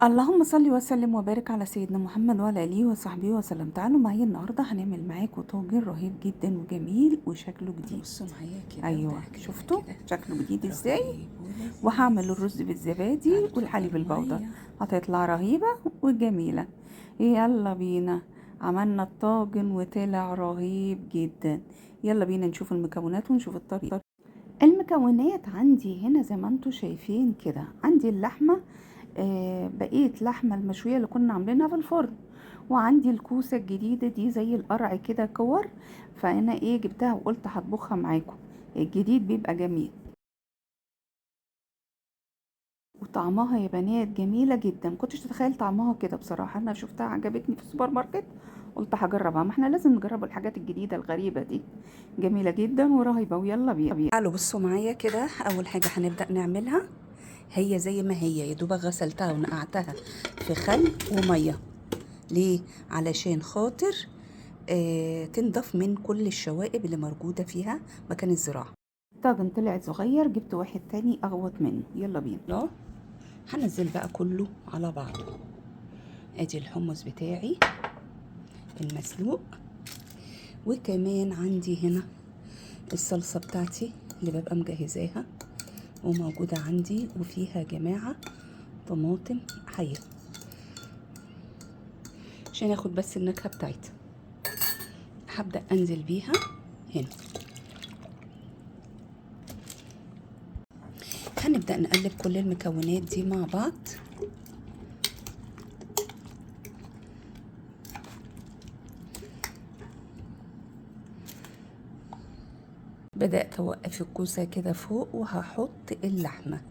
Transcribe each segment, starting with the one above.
اللهم صل وسلم وبارك على سيدنا محمد وعلى اله وصحبه وسلم. تعالوا معايا النهارده هنعمل معاكم طاجن رهيب جدا وجميل وشكله جديد. بصوا معايا كده. ايوه وده أكلنا شفتوا كده شكله جديد ازاي؟ رهيب ولذيذ. وهعمل الرز بالزبادي تعالوا والحليب اتفضلوا البودر، معايا. هتطلع رهيبة وجميلة. يلا بينا، عملنا الطاجن وطلع رهيب جدا. يلا بينا نشوف المكونات ونشوف الطريقة. المكونات عندي هنا زي ما انتم شايفين كده، عندي اللحمة، بقية لحمة المشوية اللي كنا عاملينها في الفرن، وعندي الكوسة الجديدة دي زي القرع كده كور، فأنا جبتها وقلت هطبخها معاكم. الجديد بيبقى جميل وطعمها يا بنات جميلة جدا، مكنتش تتخيل طعمها كده بصراحة. أنا شفتها عجبتني في السوبر ماركت قلت هجربها، ما احنا لازم نجرب الحاجات الجديدة الغريبة دي، جميلة جدا ورهيبة. ويلا بينا. تعالوا بصوا معايا كده. أول حاجة هنبدأ نعملها هي زي ما هي، يا دوبك غسلتها ونقعتها في خل ومية. ليه؟ علشان خاطر تنضف من كل الشوائب اللي موجودة فيها مكان الزراعة. طاجن طلع صغير، جبت واحد تاني اغوط منه. يلا بينا. لا هنزل بقى كله على بعضه. ادي الحمص بتاعي المسلوق، وكمان عندي هنا الصلصة بتاعتي اللي ببقى مجهزاها وموجودة عندي، وفيها يا جماعة طماطم حية عشان اخد بس النكهة بتاعتها. هبدأ انزل بيها هنا. هنبدأ نقلب كل المكونات دي مع بعض. بدأت أوقف الكوسة كده فوق وهحط اللحمة.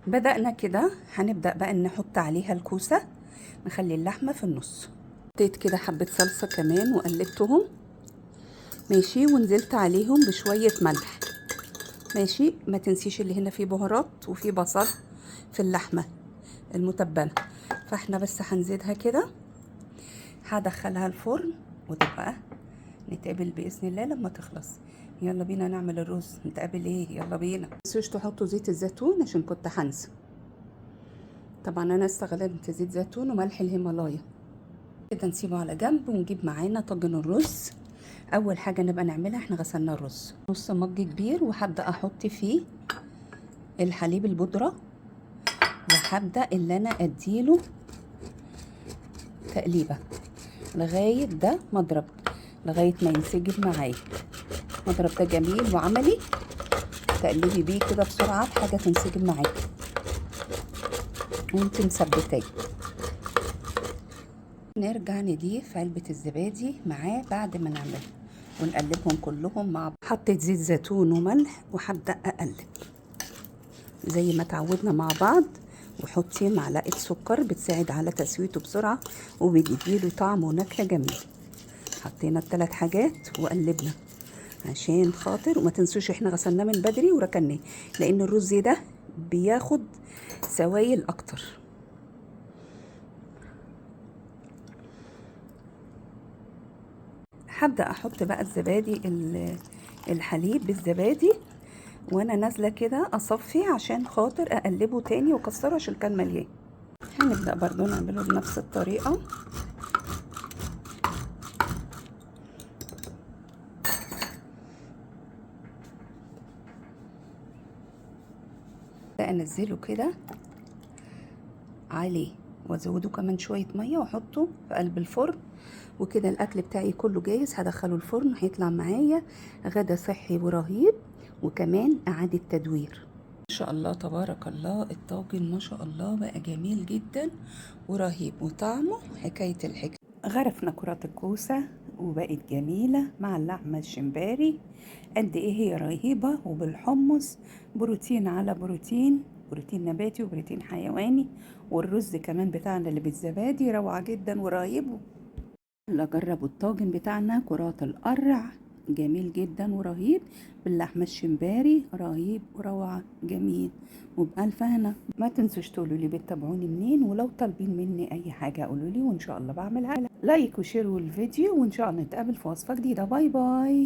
بدأنا كده، هنبدأ بقى نحط عليها الكوسة، نخلي اللحمة في النص. حطيت كده حبة صلصة كمان وقلبتهم ماشي، ونزلت عليهم بشوية ملح ماشي. ما تنسيش اللي هنا فيه بهارات وفيه بصل في اللحمة المتبلة، فاحنا بس هنزيدها كده. هدخلها الفرن وتبقى نتقابل بإذن الله لما تخلص. يلا بينا نعمل الرز. نتقابل ايه؟ يلا بينا. ما تنسوش تحطوا زيت الزيتون عشان كنت هنسى. طبعا انا استخدمت زيت زيتون وملح الهيمالايا. كده نسيبه على جنب ونجيب معانا طاجن الرز. اول حاجة نبقى نعملها، احنا غسلنا الرز نص مج كبير، وهبدا احط فيه الحليب البودره، وهبدا اللي انا اديله تقليبه لغاية ده مضرب، لغاية ما ينسجم معايا. المضرب ده جميل وعملي، تقلبي بيه كده بسرعة الحاجة تنسجم معاكي وانت مثبتاه. نرجع نضيف علبة الزبادي معاه بعد ما نعمله ونقلبهم كلهم مع بعض. حطيت زيت زيتون وملح وهبدأ اقلب زي ما تعودنا مع بعض. وحطي معلقة سكر بتساعد على تسويته بسرعة وبتديله طعم ونكهة جميلة. حطينا الثلاث حاجات وقلبنا عشان خاطر، وما تنسوش احنا غسلناه من بدري وركناه لان الرز ده بياخد سوائل اكتر. هبدأ احط بقى الزبادي، الحليب بالزبادي، وانا نازله كده اصفي عشان خاطر اقلبه تاني واكسره عشان كان مليان. هنبدأ برضو نعمله بنفس الطريقة. انزله كده عليه وازوده كمان شوية مية واحطه في قلب الفرن. وكده الاكل بتاعي كله جاهز. هدخله الفرن هيطلع معايا غدا صحي ورهيب، وكمان اعاده تدوير. ما شاء الله تبارك الله، الطاجن ما شاء الله بقى جميل جدا ورهيب، وطعمه حكاية الحكاية. غرفنا كرات الكوسه وبقت جميلة مع اللحمة الشمباري، قد ايه هي رهيبة، وبالحمص بروتين على بروتين، بروتين نباتي وبروتين حيواني، والرز كمان بتاعنا اللي بالزبادي روعه جدا ورهيب. يلا جربوا الطاجن بتاعنا كرات القرع، جميل جدا ورهيب باللحمه الشمباري، رهيب وروعه جميل وبألف هنا. ما تنسوش تقولوا لي بتتابعوني منين، ولو طالبين مني اي حاجة قولوا لي وان شاء الله بعملها. like و share الفيديو، وان شاء الله نتقابل في وصفه جديدة. bye bye.